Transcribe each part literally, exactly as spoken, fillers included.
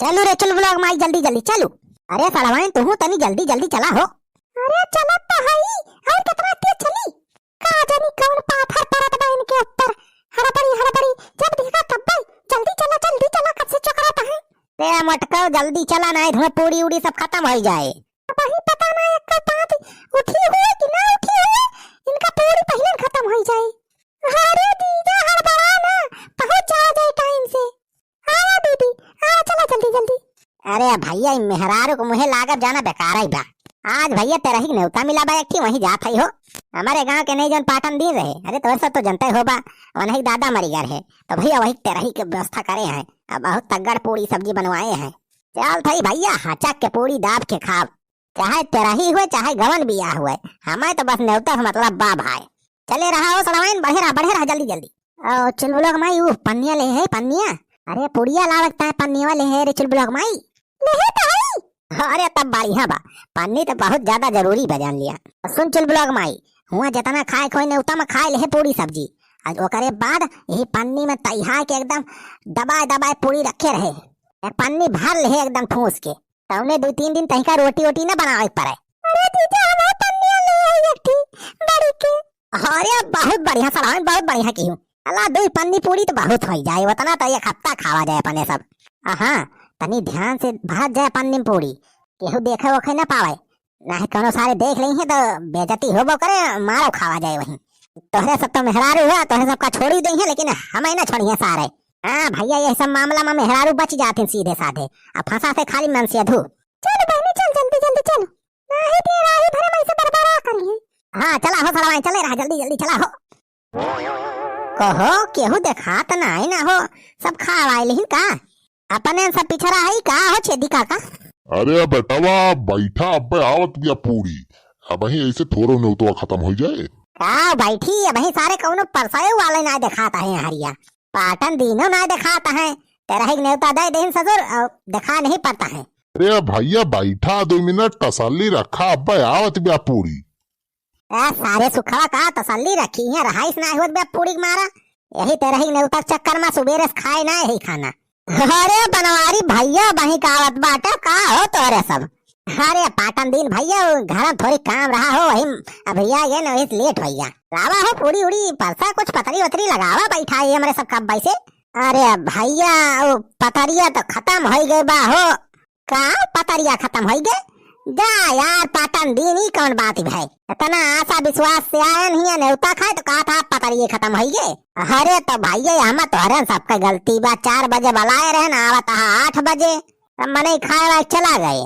चलू रे चुलबुलवा क माई, जल्दी जल्दी चलू। अरे सड़वाइन, तुहू तनी जल्दी जल्दी चला हो। अरे चलत तो हई, और कितना तेज चली? का जानी कौन पाथर परत बा इनके ऊपर। हड़बड़ी हड़बड़ी, जब देखा तब बे, जल्दी चला, जल्दी चला, कब से चकरात है। रे मोटकऊ, जल्दी चला, नाहीं तो पूड़ी उड़ी सब खतम होइ जाए। अबहीं पता ना एक पात उठी हुए कि ना उठी हुए, इनका पूड़ी पहिले खतम होइ जाए। अरे जीजा हड़बड़ा ना, पहुँच जावा जाए टाइम से। आवा दीदी, आवा, चला जल्दी जल्दी। अरे भइया, ई मेहरारू क मुँहे लागब जाना बेकार ही बा। आज भइया तेरही क नेवता मिला बा एक ठी, वहीं जात हई हो। हमरे गाँव के नहीं जौन पाटन दीन रहे, अरे तोहरे सब तो जनते होबा, वनही दादा मरी गए रहे, तो भइया वही तेरही क व्यवस्था करे हैं। अब बहुत तगड़ पूड़ी सब्जी बनवाए हैं। चल थई भइया, हचक के पूड़ी दाब के खाब। चाहे तेरही हुए, चाहे गवन बियाह हुए, हमें तो बस नेवता से मतलब बा भाई। चले रहा हो सड़वाइन, बढ़े रहा, बढ़े रहा जल्दी जल्दी। ओ चुलबुलवा क माई, ऊ पन्निया लेहे है, पन्निया। अरे पुड़िया लावत है, पन्निया लेहे रे चुलबुलवा क माई। लेहे तो हई। अरे तब बढ़िया बा, पन्नी तो बहुत ज्यादा जरूरी बा, जान लिया। सुन चुलबुलवा क माई, हुआँ जितना खाए क होई नेवता में खाए लेहे पूड़ी सब्जी। आज ओकरे बाद यही पन्नी में तैहा के एकदम दबाए दबाए पूड़ी रखे रहे। ए पन्नी भर लेहे एकदम ठूस के। तौने दुइ तीन दिन तहिका रोटी वोटी न बनावे के पड़े। अरे जीजा, हम और पन्निया ले आई एक ठी बड़ी के। अरे बहुत बढ़िया सड़वाइन, बहुत बढ़िया किहू। अला दुइ पन्नी पूड़ी तो बहुत होइ जाए, उतना तो एक हफ्ता खावा जाए अपने सब। अहाँ, तनी ध्यान से भरत जाए पन्नी में पूड़ी, केहू देखे ओखे न पावे, नाहीं कौनो सारे देख लेइहें तो बेइज्जती होबो करे, मारो खावा जाए वहीं। तोहरे सब तो मेहरारू हुआ, तोहरे सब का छोड़ी देइहें, लेकिन हमें न छोड़िहें सारे। हाँ भइया, यह सब मामला में मेहरारू बच जात हैं सीधे साधे, अब फंसा से खाली मनसेधू। चल बहनी, चल जल्दी जल्दी चल, नाहीं तो राही भर में ऐसे बरबरा करिहें। हाँ चला हो सड़वाइन, चले रहा, जल्दी जल्दी चला हो। कहो, केहू देखात नाहीं ना हो, सब खावाइ लिहिन का? अपने सब पिछड़ा है का हो छेदी काका? अरे बेटवा, बैठा, अब्बे आवत बिया पूड़ी। अबहीं ऐसे थोरो नेवतवा खतम होइ जाए। का बैठी, अबहीं सारे कौनो परसाए वाले नाहीं देखात हैं हरिया। पाटन दीनो नाहीं देखात हैं। तेरही क नेवता दे देहिन ससुर, और देखा नहीं पड़ता है। अरे भइया बैठा, दुइ मिनट तसल्ली रखा, अब्बे आवत बिया पूड़ी। ए, सारे सुखवा का तसल्ली रखी है, रहाइस ना होत बे पूड़ी के मारा। यही तेरही नेवता के चक्कर में सुबेरे से खाए ना यही खाना। अरे बनवारी भइया, बही का आवत बाटे, का हो तोरे सब? अरे पाटन दीन भइया, वो घर में थोड़ी काम रहा हो, वही अभी आ गए ना, वही से लेट हो गया। लावा हो पूड़ी उड़ी, परसा कुछ पतरी वतरी लगावा, बैठा है हमरे सब कब्बे से। अरे भइया, वो पतरिया तो खतम होइ गए बा हो। का पतरिया खतम होइ गए? जा यार, पाटन दीन, ई कौन बात भई? इतना आशा विश्वास से आयन हिया नेवता खाए तो कहा था पतरिये खतम होइ गए। अरे तो भइया, हम तोहरे सबके गलती बा, चार बजे बुलाए रहे ना, आवत हा आठ बजे, तब मनई खाए वाए चला गए।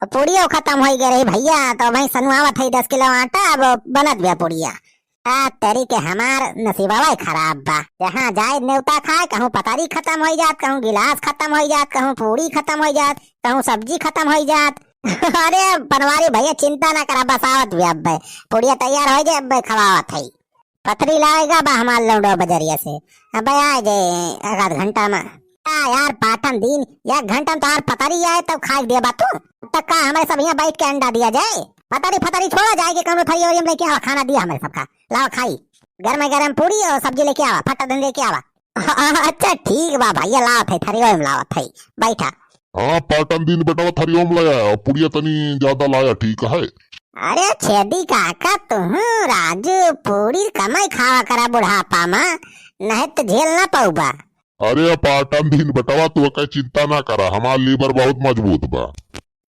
तो पूड़ियो खतम होइ गए रही भइया, तो भाई सनुआवत है दस किलो आटा, अब बनत बा पूड़िया। आ, तेरी के हमार नसीबवा ही खराब बा। जहाँ जाए नेवता खाए, कहूँ पतारी खतम होइ जात, कहूँ गिलास खतम होइ जात, कहूँ पूड़ी खतम होइ जात, कहूँ सब्जी खतम होइ जात। अरे बनवारी भइया, चिंता ना करा, बस आवत भी अब्बे। पूड़िया तैयार होइ जाए, अब्बे खवावत है। पतरी लावेगा बा हमार लौंडो बजरिया से। अब्बे आ जाए एक आध घंटा में। आ यार, पाटन दीन, एक घंटा में तोहार पतरी आए तब खाए देबा तू। तब तक का हमरे सब यहाँ बैठ के अंडा दिया जाए? पतरी फतरी छोड़ा जाए कि कौनो थरिया वरिया में लेके आवा, खाना दिया हमरे सबका। लावा खाई। गरम गरम पूड़ी और सब्जी लेके आवा, फटाफट लेके आवा। अच्छा ठीक बा भइया, लावत है, थरिया में लावत है, बैठा। हाँ, पाटन दीन बेटवा थरिया में लाया और पुड़िया तनी ज्यादा लाया, ठीक है। अरे छेदी काका, तुहू राजू पूड़ी कमाई खावा करा बुढ़ापा में, नहीं तो झेल ना पाउबा। अरे पाटन दीन बेटवा, तू कहीं चिंता ना करा, हमार लीवर बहुत मजबूत बा।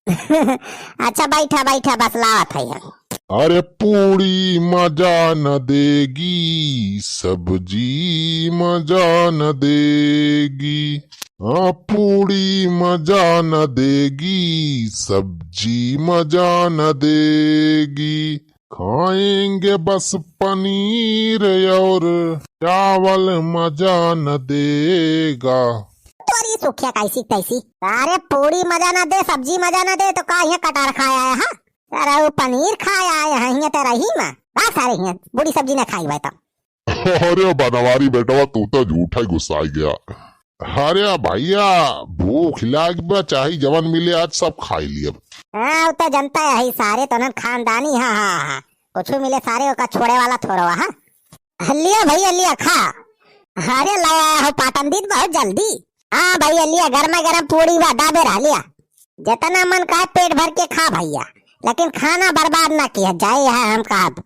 अच्छा बैठा बैठा, बस लावत है हम। अरे पूड़ी मजा न देगी, सब्जी मजा न देगी। हाँ, पूड़ी मजा न देगी, सब्जी मजा न देगी। खाएंगे बस पनीर और चावल मजा न देगा। तोरी सुखिया कैसी तैसी। अरे पूड़ी मजा ना दे, सब्जी मजा ना दे, तो का यहाँ कटार खाए आया है? अरे वो पनीर खाए आए हैं यहाँ तेरही में। बस सारे यहाँ पूड़ी सब्जी ना खाई भाई तब। अरे बनवारी बेटवा, तू तो झूठा ही गुस्सा आ गया। अरे भइया, भूख लाग बा, चाहे जवन मिले आज सब खाई लियब। हाँ, वो तो जनता है ही सारे, तो उन्हन खानदानी, हाँ, हाँ, हाँ। कुछ मिले सारे, ओका छोड़े वाला थोड़ो, हाँ। लिया भइया, लिया, खा। अरे लाया हो पाटन दीन बहुत जल्दी। हाँ भैया, लिया, गरमा गरम पूड़ी बा, दाबे रहा, लिया। जितना मन कहे पेट भर के खा भैया, लेकिन खाना बर्बाद ना किया जाए, है हम कहब।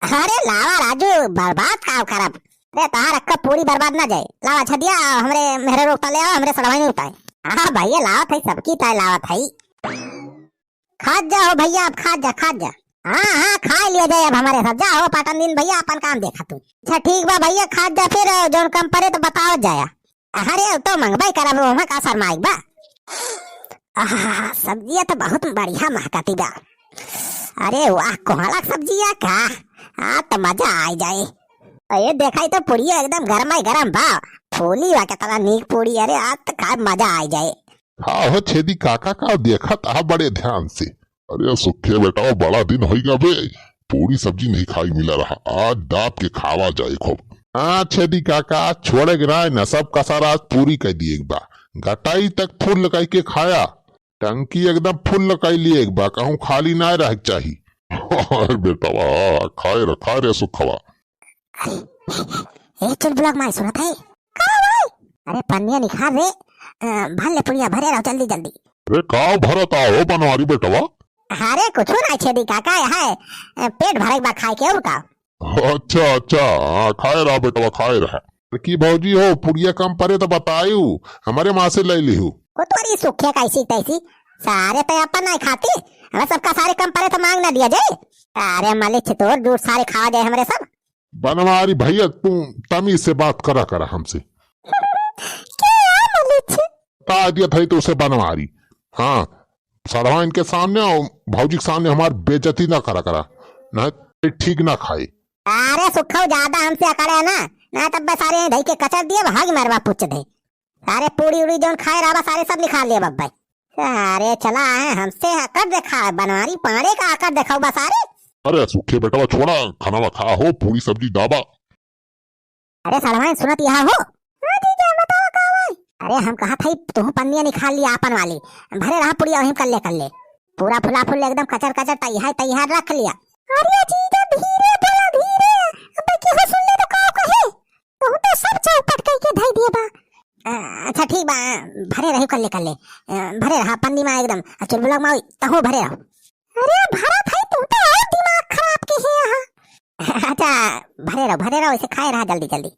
अरे लावा राजू, बर्बाद का करब? अरे तहार अक्का पूड़ी बर्बाद ना जाए। लावा छदिया, हमरे मेहरे रोकता ले आवा, हमरे सड़वाई नहीं उठाए। हाँ भैया, लावत है, सबकी ताय लावत है। खात जा हो भैया, अब खात जा, खात जा। हाँ, हाँ, खा लिया जाए अब हमरे सब। जा हो पाटन दीन भैया, अपन काम देखा तू। अच्छा ठीक बा भैया, खात जा फिर, जौन कम परे तो बतावत जाया। अरे, उ तो मंगबे करब, ओमा का शर्माइक बा। आहा, सब्जिया तो बहुत बढ़िया महकती बा। अरे वाह, कोहड़ा के सब्जिया का, आ तो मजा आ जाए। अरे देखा, ई तो पूड़िया एकदम गरमाई गरम बा, फूली बा, कितना नीक पूड़ी। अरे आज तो का मजा आ जाए। हाँ हो छेदी काका, का देखत आ बड़े ध्यान से। अरे सुखे बेटा, बड़ा दिन होई गबे, पूरी सब्जी नहीं खाई मिला रहा, आज दाब के खावा जाए खूब। हाँ छेदी काका, आज छोड़े के ना, ना सब कसर आज पूरी कर दिए एक बा। गटाई तक फुल लगाई के खाया, टंकी एकदम फुल लगाई लिए एक बा, कहूँ खाली ना रह के चाही। अरे बेटवा, खाए रह, खाए रह सुखवा। अरे, ए, चुलबुला के माई सुनत है? का भाई? अरे, पन्निया निखार रे, अ, भर ले पुड़िया, भरे रहो जल्दी, जल्दी। रे, का भरत आ हो बनवारी बेटवा? अरे, कुछ ना छेदी काका, यह है, अ, पेट भरे के बा खाए के, और का? अच्छा, अच्छा, हाँ, खाए रहा बेटवा, खाए रहा। की भौजी हो, पुड़िया कम परे तो बतायू, हमारे माँ से ले लिहू। को तोरी सुखे कैसी तैसी, सारे तो अपन नहीं खाती, हमें सबका सारे कम परे तो मांग ना दिया जाए। अरे मलिच, तोर जूठ सारे खावा जाए हमरे सब। बनवारी भैया, तू तमीज से बात करा करा हमसे। क्या है मलिच? बता दिया था तो उसे बनवारी। हाँ, सड़वाइन के सामने और भौजी के सामने हमार बेइज्जती ना करा करा, ना ठीक ना खाए। अरे सुखऊ ज्यादा हमसे अकड़े ना, ना तब बस सारे यहीं धई के कचर दिए, भाग मरवा पूछ दे। सारे पूड़ी उड़ी जौन खाए रहा, सारे सब निकाल लिए बब्बे। अरे चला आए हमसे अकड़ देखा, बनवारी पाड़े का अकड़ देखाऊ बा सारे। अरे सुखे बेटवा छोड़ा, खाना खा हो, पूरी सब्जी दाबा। अरे सड़वाइन सुनत यहाँ हो? हाँ जीजा, बताओ का भाई? अरे हम कहा था, तू पन्निया निकाल लिया आपन वाली, भरे रहा पुड़िया वहीं कर ले, कर ले। पूरा फुला फुल एकदम कचर कचर तैयार तैयार रख लिया। अरे जीजा धीरे बोला, धीरे, अब केहू सुन ले तो का कहे? तू तो सब चौपट कई के धई दिए बा। अ, अच्छा ठीक बा, भरे रही कर ले, कर ले। अ, भरे रहा पन्नी मा एकदम, आ चुलबुला मा तहू भरे रहो। अरे भरत है, तू तो और दिमाग खराब के है यहाँ। अच्छा, भरे रहो, भरे रहो, इसे खाए रहा जल्दी, जल्दी।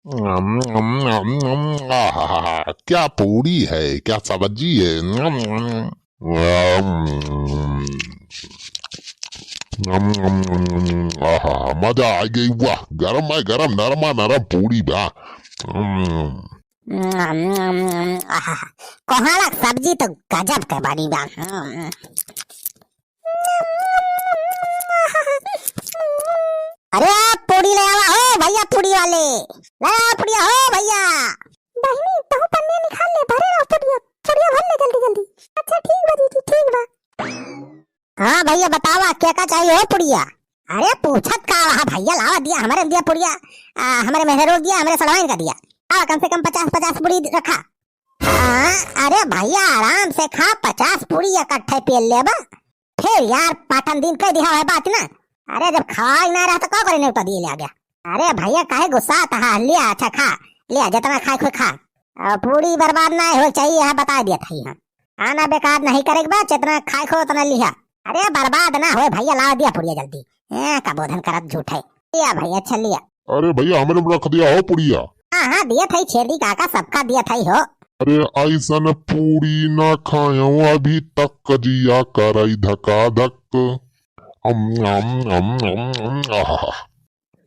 अम, अम, अम, अम, आहा, क्या पूरी है, क्या सब्जी है। अम, अम, अम, अम, अम, अम, आहा, मजा आ गई, वाह, गरम है, गरम, नरमा, नरम पूरी बा। अम। आहा, कोहड़ा के सब्जी तो गजब के बनी बा। अरे आप पूड़ी ले आवा हो भैया, पूड़ी वाले ले आवा पूड़िया हो भैया। बहिनी तहू पन्निया निकाल ले, भरे रहो पूड़िया, पूड़िया भर ले जल्दी जल्दी। अच्छा ठीक बा दीदी, ठीक बा। हाँ भैया बतावा, क्या का चाहिए हो पुड़िया? अरे पूछत का रहा भैया, लावा दिया, हमरे दिया पुड़िया, आ, हमरे मेहरो दिया, हमरे सड़वाइन का दिया। आवा कम से कम पचास पचास पुड़ी रखा। आ, अरे भैया आराम से खा, पचास पुड़ी इकट्ठे पेल लेबा। फिर यार पाटन दिन कह दिया है बात ना। अरे जब खाई ना रहा तो का करे, नेवता दिए ले आ गया। अरे भैया काहे गुस्सा आता है, लिया अच्छा खा, लिया जितना खाए खो खा। और पूड़ी बर्बाद ना हो चाहिए, यहाँ बता दिया था हम। खाना बेकार नहीं करेक बा, जितना खाए खो उतना लिहा। अरे बर्बाद ना होए भैया, लावा दिया पुड़िया जल्दी। ए, का बोधन करत झूठ है। लिया भैया, अच्छा लिया। अरे भैया, हमरे में रख दिया हो पुड़िया। हाँ, हाँ, दिया था छेदी काका, सबका दिया था हो। अरे ऐसन पूड़ी ना खायो अभी तक, जिया करई धका धक। अम, अम, अम, अम, अम, आहा।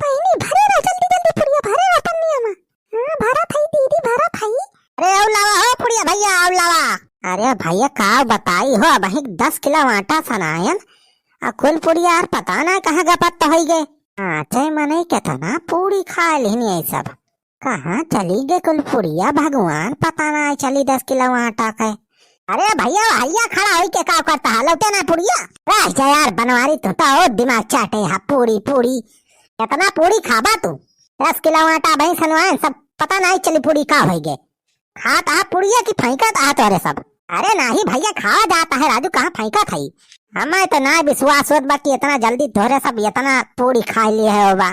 बहिनी, भरे रहो, जल्दी, जल्दी पुड़िया भरे रहो पन्निया में। हाँ, भरा थाई दीदी, भरा थाई। अरे, आउ लावा हो पुड़िया भैया, आउ लावा। अरे भैया, का बताई हो, अब एक दस किलो आटा सनायन, आ कुल पुड़िया यार पता ना कहाँ गपत तो होई गए। आटे मने कितना पूड़ी खा लेनी है सब। कहाँ चली गए कुल पुड़िया, भगवान पता ना चली दस किलो आटा के। अरे भैया, भैया खड़ा होई के का करता है, लौटे ना पुड़िया। रह जा यार बनवारी, तू तो और दिमाग चाटे है, पूड़ी, पूड़ी। कितना पूड़ी खाबा तू? दस किलो आटा भैंस हनवान, सब पता नहीं चली पूड़ी का होई गए। खात आ पुड़िया की फेंकत आ तोरे सब। अरे नाही भैया, खावा जाता है राजू, कहाँ फेंकत है? हमें तो ना विश्वास होत बा कि इतना जल्दी तोरे सब इतना पूड़ी खा लिए है बा।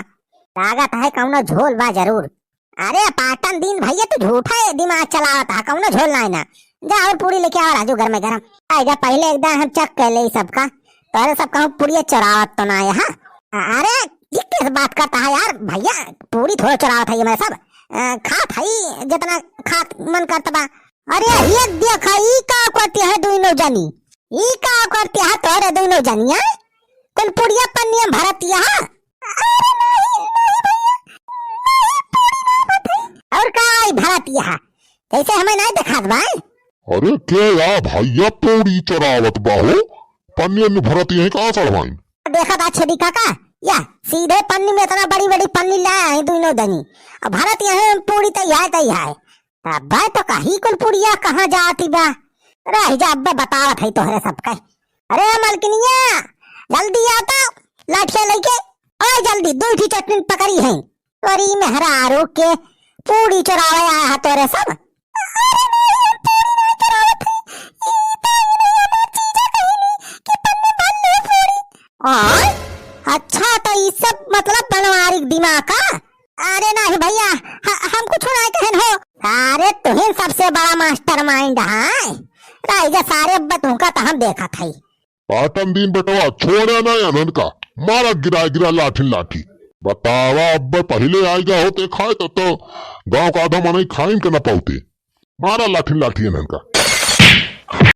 लागत है कौनो झोल बा जरूर। अरे पाटन दीन भइया, तू झूठा है दिमाग चलावत हा, कौनो झोल नाहीं ना। जा और पूड़ी लेके आवा राजू, गरमे गरम। आइगा पहिले एकदम हम चेक कर ले सबका, तोहरे सब कहूँ पूड़िया चोरावत तो नाहीं है, हाँ? अ-, अरे, ये किस बात करता है यार भइया, पूड़ी थोड़े चोरावत है ये मैं सब, अ, खात है जितना खा मन करता बा। अरे ये देखा, ई का करती है दुइनो जनी? ई का करती है तोहरे दुइनो जनिया? कुल पुड़िया पन्निया भरतिया है? अरे नहीं, नहीं भइया, नहीं, पूड़ी ना भरत है। और का ई भरतिया है? जैसे हमें नहीं देखात बा। अरे के या भइया पूड़ी चोरावत बा हो? पन्निया में भरतिया है का सड़वाइन? देखा बा छेदी काका, या सीधे पन्नी में इतना बड़ी बड़ी पन्नी लाया है दुइनो जनी। अब भरतिया है पूड़ी तैयार तैयार है। अब्बे तो कही कुल पुड़िया कहाँ जाती बा? रह जा, अब्बे बतावत है तोहरे सबके। अरे मलकिनिया, जल्दी आ तो, लाठिया लेके। ओए जल्दी, दुइ ठी चटनी पकड़ी है। तोरी मेहरारू के पूड़ी चोरावे आया है तोरे सब। अरे नहीं, हम पूड़ी नहीं चोरावत है। ई तो ई नहीं हमार जीजा कहीं नहीं कि पन्नी भर ले पूड़ी। आय? अच्छा, तो ई सब मतलब बनवारी दिमाग का? अरे नहीं भइया, ह-, हम कुछ नहीं कहन हो। अरे तुहिन सबसे बड़ा mastermind है। राइजा सारे अब्बे तुमका तो हम देखत हई। पाटन दीन बेटवा, छोड़े ना अनहन का, मारा गिरा गिरा लाठिन लाठी। बतावा, अब्बे पहिले आइगा होते खाए तो, तो गाँव का आधा मनई खाइन के न पाउते। मारा लाठिन लाठी अनहन का।